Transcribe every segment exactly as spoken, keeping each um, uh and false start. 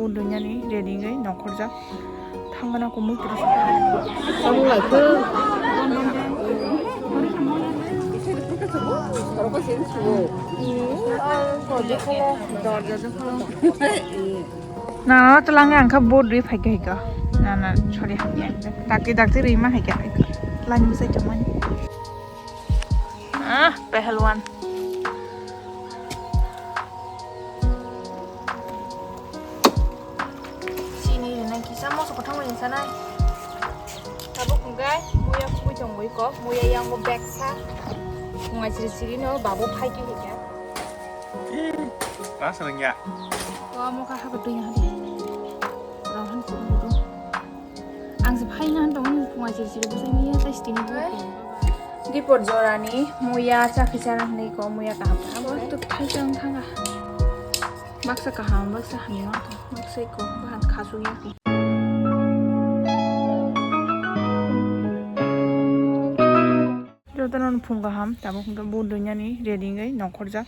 Dunyani ready wngwi nongkhorjak. Thangmana kumui kwrwi se. Samung lai khe. Nana twlang ang kha board rwi phaikha hika. Nana sorry hamya. Dakti dakti rwi ma haikha. Line bwsai tongmani. Ah, pehelwan. Chini rwnai kisa moso kwthang bai sanai. Tabuk hwnkhe muya kubui tongwi kok, muya yango beksa. Phunga chiri chiri no babo phai khe hwnkhe. Asa nang ya. Wa mo ka haba twi na hadi. Rahan kudu kudu. Ang se phai na tong ni phunga chiri chiri bwsai ni ya tai stini bo. Dipor jorani muya chakhi chana hwnwi ko muya kaham. Abo to phai chang thanga. Baksa kaham, baksa hamya, baksa iko bahan khasuk ya. Jotono phung kaham, tabuk hwnkhe bo dunyani ready wngwi nongkhorjak.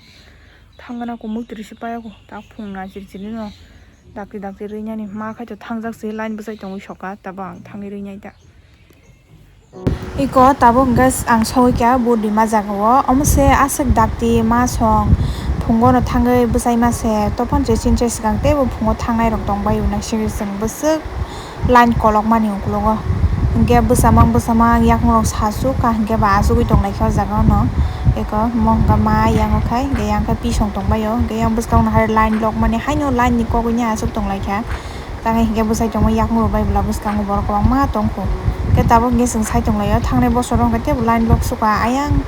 Thangmana kumui twrwi se payakho, tak phung na chiri chiri no dakti dakti rwi nani ma khai to thangjak se line bwsai tongwi soka, tabuk ang thangwi rwi nai ta. Iko tabuk hwnkhe ang sogwi kha bo dima jagao, omo se aswk dakti ma song phungo no thangwi bwsai ma se, tophon je chini se swkang teibo phungo thangnai rok tong bai o, naisingwi chwng bwswk line kolok mani ukologo. Hwnkhe bwsamang bwsamang yakung rok sa suk kha, hwnkhe ba achugwi tong lai kha o jaga o no. Eko mo hwnkhe ma yang o khai, hwnkhe yang khe pisong tong bai o, hwnkhe yang bwskang no hai line lok mani haino line ni kok wi ni achuk tong lai kha. Tang hwnkhe bwsai tongma yakung rok bai bwla bwskango borok kwbangma tong kho. Hwnkhe tabuk hwnkhe chwng sai tong lai o, thangnai bosoro hwnkhe teibo line lok suk kha ayang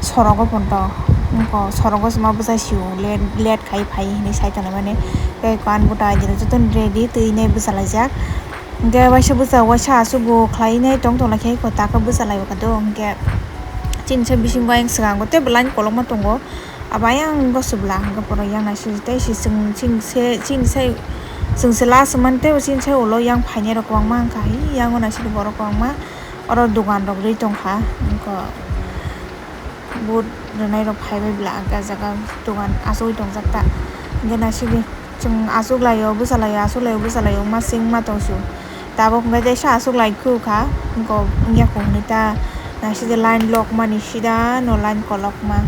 sorogo pon to. Wngkha sorogo se ma bwsai si o, late, late khai phai hinwi sai tong lai mani. Tei eko ani bwtai jora jotono ready twi nai bwsa laijak. Hwnkhe waisa bwsa waisa aswk bo khlai nai tong tong lai khe eko taka bwsa lai o kha do. Hwnkhe chini se bisingo ayang swkango teibo line kolokma tongo. Abo ayang gosok bwla hwnkhe borok yang naising tei se chwng chini se chini se chwng se last mani teibo chini se ulo yang phainai rok kwbangma wngkha. Yang o naising borok kwbangma oro dogan rok rwi tongkha. Wngkha. Vote rwnairok phaibai bwla hwnkhe ah jaga dogan achugwi tongjak ta. Hwnkhe naisingwi chwng achuk laio, bwsa laio, achuk laio, bwsa laio, wngma sing wngma tongsu. Tabuk hwnkhe teisa achuk lai khu kha, wngkha wngya khu hwnwi ta. Naisingde line lok mani sida no line kolokma.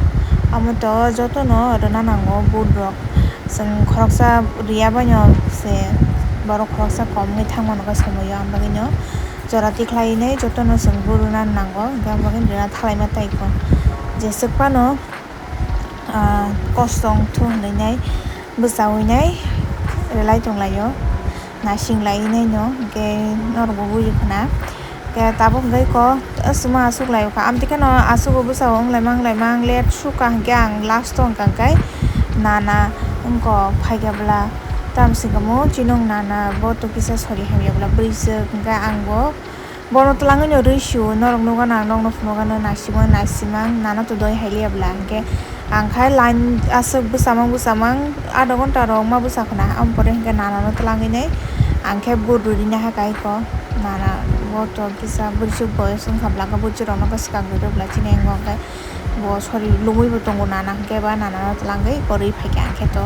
Omo to jotono rwna nango vote rok. Chwng khoroksa rwya baino se borok khoroksa kom wngwi thangmano khe somoio, ang bagwino. Jora tikhlai nai jotono chwng guruna nango, hwnkhe ang bagwi rwna thalaima tei kho. Jeswk phano, ah, kosong thu hwnwi nai bwchaui nai rwlai tonglaio, naising lai nai no, hwnkhe norokbo buji khna. Hwnkhe tabuk hwnkhe kho aswkma aswk lai kha, amtwi kheno aswk bwsao wng lai mang lai mang let sukha, hwnkhe ang last o hwnkha hwnkhe nana wngkha phaikha bwla. Tamsingkha mo chini nana bo to kisa sori hamya bwla bwrwi swk, hwnkhe ang bo. Bono twlangwi no rwi sio, norok nukgo na, ang nokno phunukgano, naisingmano, naisimang, nana to doi hai liya bwla, hwnkhe ang khai line aswk bwchamang, bwchamang, adha ghonta rok ma bwcha khna, aboni pore hwnkhe nanano twlangwi nai, ang khe vote rwina hai kha eko, nana bo to kisa bwrwisuk boyos wngkha bwla, hwnkhe bwrwisurokno khe swkang rwdi bwla, chini wngkha hwnkhe bo sori lungwi bo tongo nana, hwnkhe ba nanano twlangwi eko rwi phaikha ang khe to,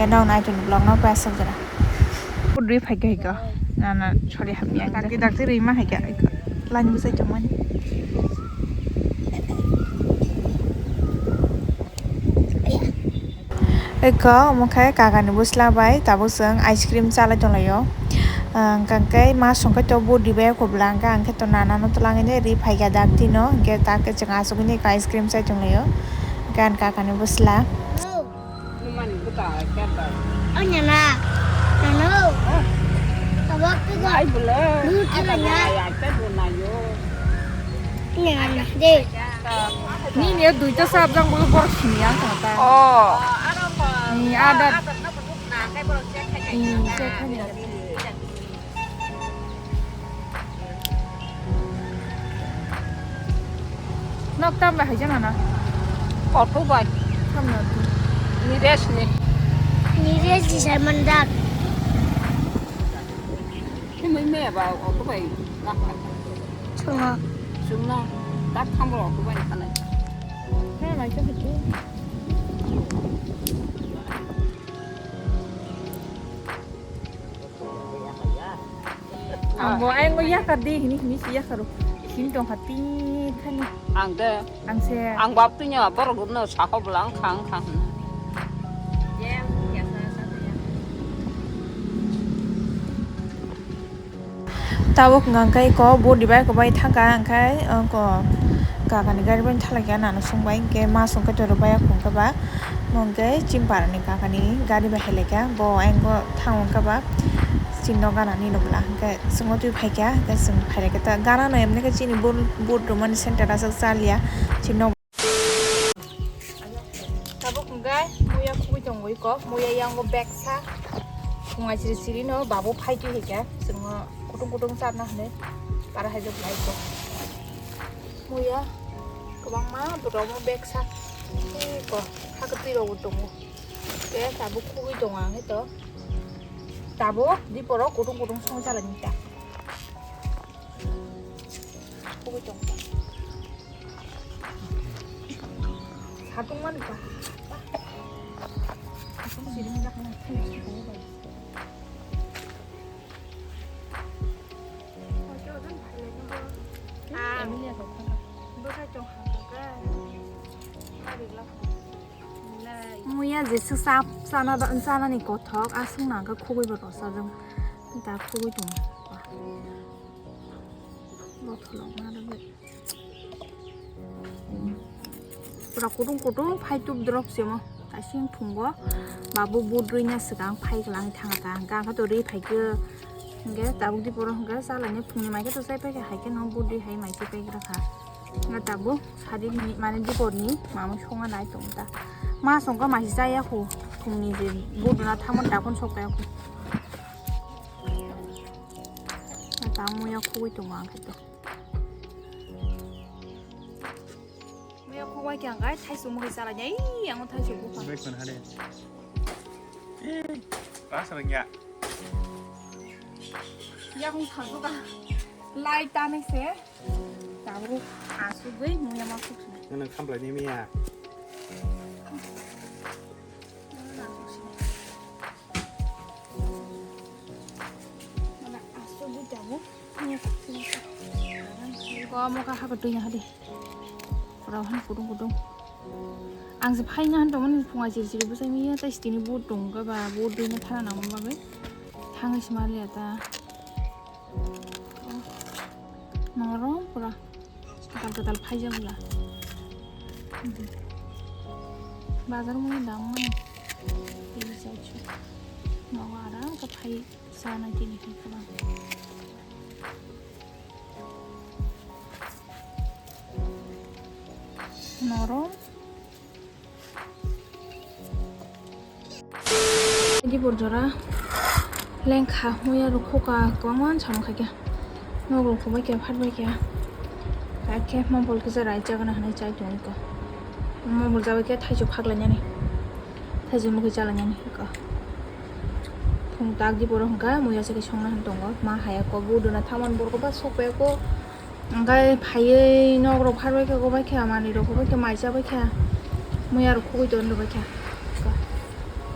ya nokno aitoni vlogno paisajora. Pudri phaikha hika. Nana, sorry, hamya. Dakti, dakti rima hika. Line bwsai tongmani. Eko, omo khe kakani bwsla bai tabuk chwng ice cream chalai tonglaio. Ang khe ma songkhe to budi bai kubla, ang khe to nanano twlangwi ri phaikha dakti no, hwnkhe ta khe chwng asugwi eko ice cream chai tonglaio. Hwnkhe ani kakani bwsla. Ani na. Nano. Tabuk tu ko. Ai bole. Duh tu na. Ni na de. Ni ni duita sabjang bole borok sini ang kata. Oh. Ni ada. Ni se khani. Nok tam bai haijana na? Auto bai. Tam na tu. Ni res ni. Ni res di sai mandak. Ni mai me ba auto bai. Chuma. Chuma. Tak kham auto bai khanai. Na na cha tu. Bo ayang go yakar di hini hini si yakar. Hini tong hati thani. Ang de. Ang se. Ang bap tu nya borok no sako bela ang khang khang. Tabuk hwnkha khe ko body bai kwbai thangkha, hwnkhe, uh, ko kakani gari bai thalaikha, nana songbai, hwnkhe ma songkhe toro bai, hwnkhe ba, hwnkhe chini parani kakani gari bai helaikha, bo ayang bo thango, hwnkhe ba chini nok ganani nukla, hwnkhe chwngno twi phaikha, hwnkhe chwng phailai khe ta ganano emni khe chini bur-, bur rwmani center aswk chaliya, chini nok. Tabuk hwnkhe muya khugui tongwi ko, muya yango beksa. Phunga siri siri no babo phai twi hwnkhe chwngno kutung kutung charna hwnwi para hai jok lai ko. Muya kwbangma bwrokno beksa twi ko, hakhe twi rokbo tongo. Tei tabuk khugui tongo ang hito. Tabuk diporo kutung kutung song chalani ta. Khugui tong. Satung mani ba. Satung siri mani ba. Ah. Emilia ko khana. Bwsai tong hangka. Mari la. Muya jeswk chap chana ba, chanani kothok, aswk nangkha khugui bo rwchajak. Da khugui tong. Bothol rok ma rwgwi. Pura kutung kutung phai tup drop se mo. Kaisa wng thungo. Babu but rwina swkang phai kwlangwi thangkha ta. Hwnkhe ang khe to rwi phai khe. Hwnkhe tabuk diporo hwnkhe chalaini phungni mai khe to chai phai kha, hai khe no but rwi hai mai chai phai kha. Hwnkhe tabuk sadi ni mane diporni mamung songa nai tongo ta. Ma songkha mai chaya khu. Phungni je but rwna thangmani daphon sok kaya khu. Ta muya khugui tongo ang khe to. Muya khugui khe ang gai thaisu mugui chala jai, ang thaisu bupha. Bai khon hade. Eh, rasa lengya. Ya kung thangsu ka. Lai ta mek se. Tabuk asugui muya ma khuk sini. Nang khamplai ni miya. Ko amo ka haka tuya hadi. Ora han kudung kudung. Ang se phai na han tongmani phunga chiri chiri bwsai miya, tai sitini but tong ka ba, but dui na thana nang bagwi. Thang se mali ata. Noro pura. Katal katal phaijak bwla. Bazar mani dam mani. Tini chaichu. Nogo aram khe phai chanai tini hai kwbang. Norom. Dipor jora lengkha, muya rok khoka kwbangma samung khaikha. Nok rok khobai kha, phat bai kha. Khe mobile kisa rai chagana hinwi chai tongo. Mobile chabai khe thaichuk khaklainani. Thaichuk mukhe chalainani. Phung tak diporo hwnkha, muya se khe songna hwn tongo. Ma haya ko buduna thamani borok ba sok bai ko. Hwnkhe phaiwi nok rok pharbai khe, gobai khe, manwi rok gobai khe, mai chabai khe, muya rok khugui ton rwbai khe.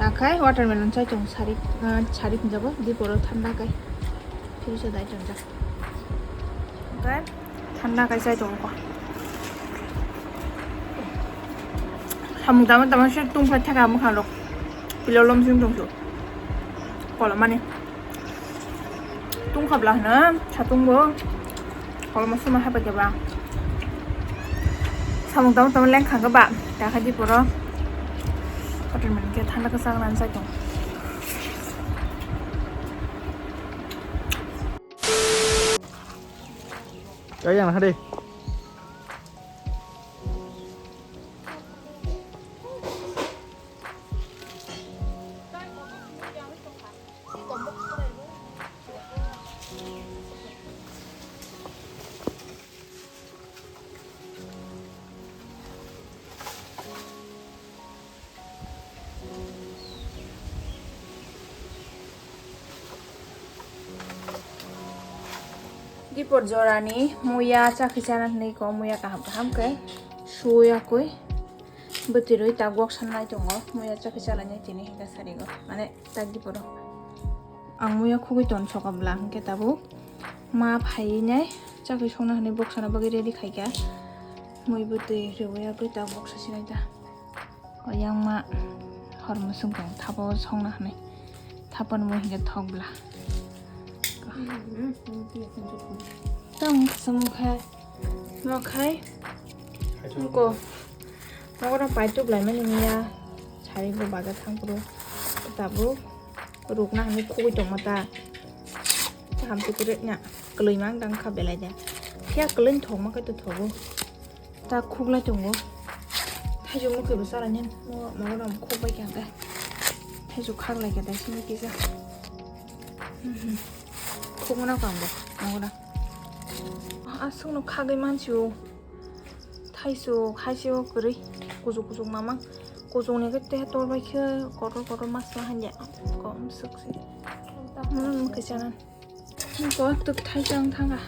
Takhai watermelon chai tong sari, ah, sari hinjago, diporo thanda kai. Phirisa dai tongjak. Hwnkhe thanda kai chai tongo. Samung tama tama se tungphai thaka mwkhang rok. Pilolom sing tongsu. Kolomani. Tungkha bwla hwno, satung bo. Koloma suma hai pai khe ba. Samung tamo tamo lengkha khe ba. Takha di poro. Kotor mani khe thanda khe chakna sai tong. Kaya na hade. Dipor jorani muya chakhi chana hinwi ko muya kaham kaham khe suya koi bwtwi rwi tak wok sanlai tongo muya chakhi chalainai tini hinkhe sarigo mane tak diporo. Ang muya khugui ton soka bwla hinkhe tabuk Ma phaiwi nai chakri songna hwnwi boksana bagwi ready khaikha. Mui bwtwi rwui agwi ta boksa sinai ta. O yang ma hor musung tong thapa o songna hwnwi. Thapa nw mui hinkhe thok bla. Tong khasam khai. Ma khai. Ko. Nogo rok pai tublai mani miya. Sari bo baga thang pro. Tabuk. Rukna hwnwi khugui tongma ta. Kaham se kwrwi na kwlwi mang dang kha belai de. Phiya kwlwi thokma khe to thogo. Ta khuklai tongo. Thaichuk mwkhwi bo chalainani mo mago rok khukbai kha hwnkhe. Thaichuk khaklai kha dai simi kisa. Mhm. Khukmano kang bo mago da. Aswkno khagwi mansio. Thaichuk haisio kwrwi kuchuk kuchuk mamang. Kuchukni khe tei tor bai khe kotor kotor mas ma hanya. Kom swk se. Mano mwkhwi chana. Ko tuk thai chang thanga.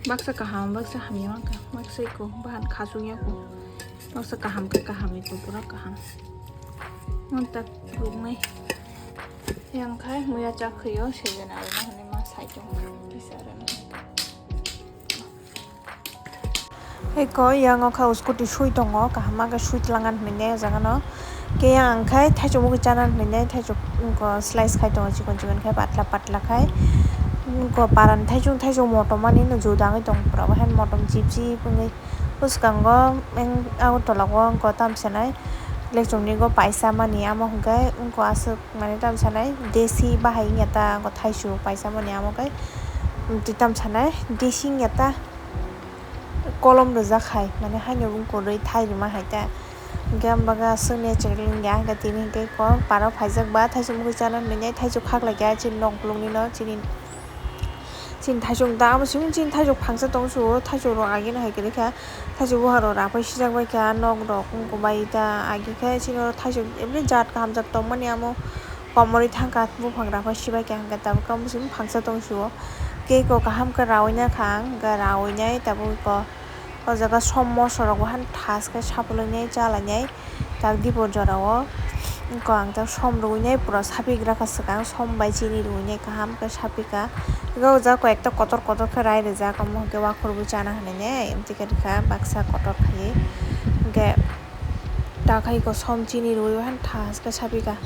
Baksa kaham, baksa hamya mangka. Baksa iko bahan khasung ya ko. Baksa kaham khe kaham iko pura kaham. Mon tak ruknai. Yang khai muya chak khayo sejen arna hwnwi ma sai tong. Kisa arna. Eko yang o kha scooty sui tongo, kaham ma khe sui tlangan hwnwi ne o jaga no. Ke yang ang khai thaichuk mugwi chana hwnwi ne thaichuk wngkha slice khai tongo chikon chikon khai patla patla khai. Wngkha paran thaichuk thaichuk motom ani no ju dangwi tong pura bo hai motom chip chip wngwi. Bwskango ang Agartala o wngkha tamsa nai lekchum ni go paisa mani amo hwnkhe wngkha aswk mani tamsa nai desi bahai wngya ta wngkha thaichuk paisa mani amo khe twi tamsa nai desi wngya ta. Kolom rijak hai, mane haino wng kwrwi thai rima hai ta. Hwnkhe ang bagwi aswk natural wngya, hwnkhe tini hwnkhe kok parok phaijak ba thaichuk mugwi chana hwnwi thaichuk khaklai kha chini nok bolongni no, chini, chini thaichuk da amo simi chini thaichuk phangsa tong su, thaichuk rok agini hai kwrwi kha, thaichuk buha rok raphai sijak bai kha, nok rok wng kwbai ta agi khe chini oro thaichuk every jat kaham jat tongmani amo. Komorwi thangkha buphang raphai sibai kha hwnkhe tabuk khe omo simi phangsa tong sio. Cake o kaham khe rawi na kha ang hwnkhe rawi nai tabuk o jaga som moso rok bo han thas khe sapulwi nai chalai nai tak dipor jora o. Wngkha ang tak som rwi nai pura sapigra kha swkang som bai chini rwi nai kaham khe sapikha. Hwnkhe o jaga koi ekta kotor kotor khe rai rijak omo hwnkhe wakhorwi chana hinwi nai amtwi khe rwkha baksa kotor khaiwi hwnkhe. Ta khai ko som chini rwi han thas khe sapikha.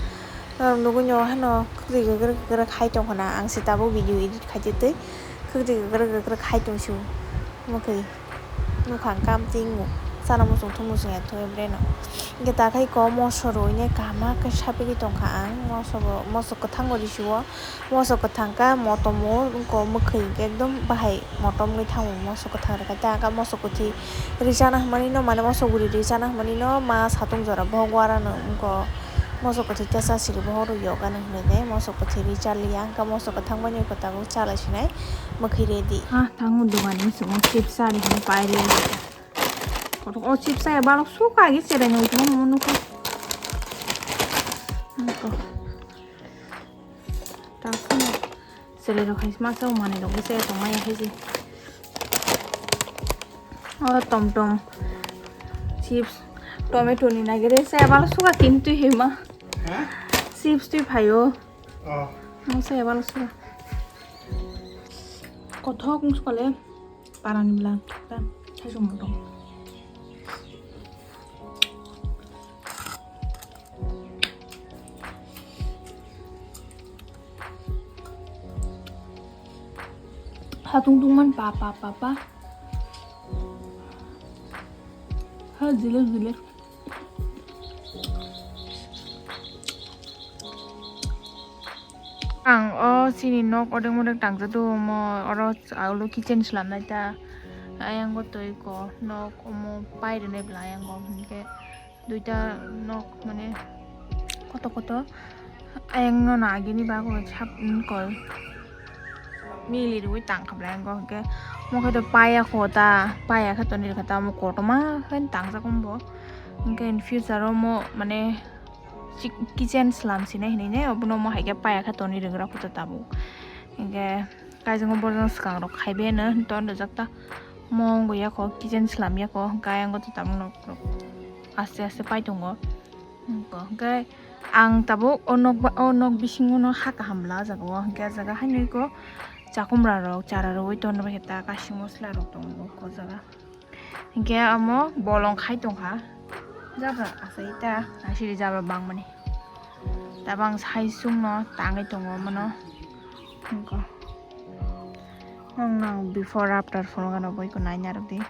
Norok nugui no hano kwtwi kwkrwk kwkrwk khai tong khna, ang se tabuk video edit khai twi twi kwtwi kwkrwk kwkrwk khai tong sio. Mwkhwi nukhang kam tingo chana muchung thung muchung ya thung breno. Hwnkhe ta khai ko moso rwi nai kaham khe sapigwi tong kha ang, moso bo moso kwthango risi o. Moso kwthang khe motom o wngkha o mwkhwi hwnkhe ekdom bahai motom wngwi thango moso kwthang rwkha. Tei ang khe moso kwthwi rwi chana hwnmani no, mane moso guri rwi chana hwnmani no ma satung jora bohok wara no wngkha o. Moso kwthwi ta chasi rw bohok rw yoga no hinwi de moso kwthwi rwi cha liya, hwnkhe moso kwthang bai no tabuk chalai sinai mwkhwi ready. Ah, tango dogan ni simo chips ari hwn pai le. Kotok o chips aya balok suka agi cherai no ito mo nukho. Nukho. Tang phano cherai rok hai ma chao manwi rok se tong maya hai se. O tom tom chips tomato ni nagire se balo suka tin twi hima. Ha? Chips twi phaio. Oh. Ang se balo suka. Kothok wng sukale parani bwla ta thaichung tong. Ha tung tung man pa pa pa pa. Ha jile jile. Ang o chini nok odek modek tangja do omo oro aulo kitchen slam nai ta. Ayang go toi ko nok omo pai rene bla ayang go hingke. Duita nok mane koto koto ayang no nagini bago sap kol mili rwi tang kha bla ayang go hingke mo khe to paya kho ta paya khe toni rwkha ta mo kotorma khe tang jak bo hingke in future o mo mane kitchen slam sinai hinui ne obono mo hai khe paya khe toni rwgra kho ta tabuk hingke. Kaijwngo borok swkang rok khai beno ton rwjak ta mong ya kho kitchen slam ya kho hwnkhe ayang o tabuk nok rok aste aste pai tongo hwnkhe ang tabuk o nok o nok bisingo no ha kaham bwla o jaga o hwnkhe ah jaga haino eko Chakumra rok chara rwui tonwi ta kasing mosla rok tongo o jaga. Hinkhe amo bolong khai tongkha. Jabra asai ta asiri jabra bangmani. Tabang sai sungno tangwi tongo mono. Hinkhe nong nong before after phunukgano boiko naina rwdi.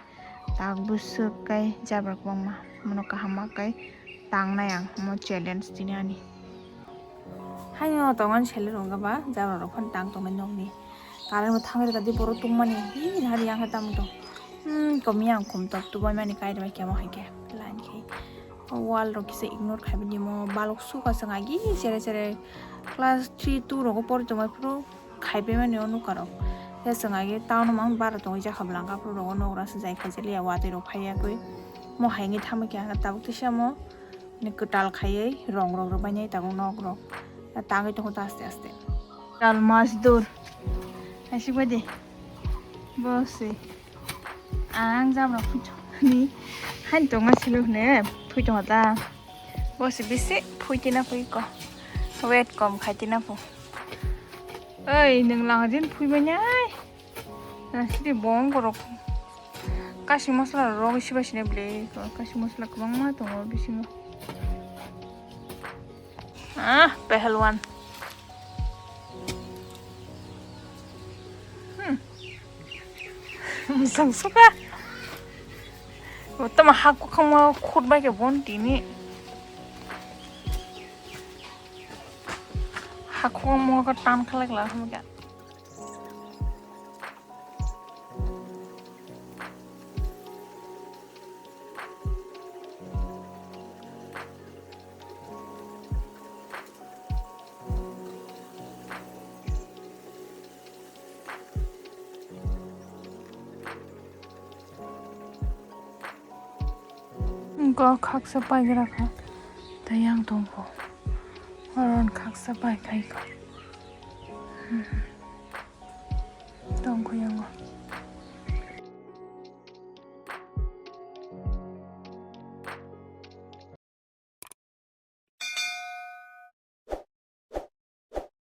Tak bwswk kai jabra kwbangma mono kaham ma kai tangnai ang mo challenge tini ani. Haino tongan seleng rok ba jabra rok phano tang tongnai nokni. Current bo thangwi rwkha di borok tungmani hi hari yang khe tamo tong. Hmm, komi ang khum tok tubai mani kai rwbai kemo hai khe line khe. O wall rok kisa ignore khai bini mo balok suka chwng agi chere chere class three two rogo pori tongbai phuru. Khaipai mani o nukha rok. Tei chwng agi town o mang bara tongwi jakha bwlangkha phuru rogo nok rasa jai khaijak liya watwi rok phaiya kwi. Mo hai wngwi thangma khe ang tabuk tisa mo ni kwtal khaiwi rong rok rwbainai tabuk nok rok. Tangwi tongo ta aste aste. Tal mas dur. Asik bai de. Bo se. Ang jabra phui tongmani. Hain tongma silo hwne phui tongo ta. Bo se bisi phui tina phui ko. Wet kom khai tina phu. Oi, nwng lang din phui manya ai. Na sidi bong korok. Kasi masala rok siba sine ble. Kasi masala kwbangma tongo bisingo. Ah, pehelwan. Hmm. Musang suka. Tama hakku khangma khut bai ke bon tini. Hakku khangma ka tan khalak la khangma ka. Go khaksa paigra kha, tei yang tongkho. Oron khaksa pai khai kho. Tongkho yango.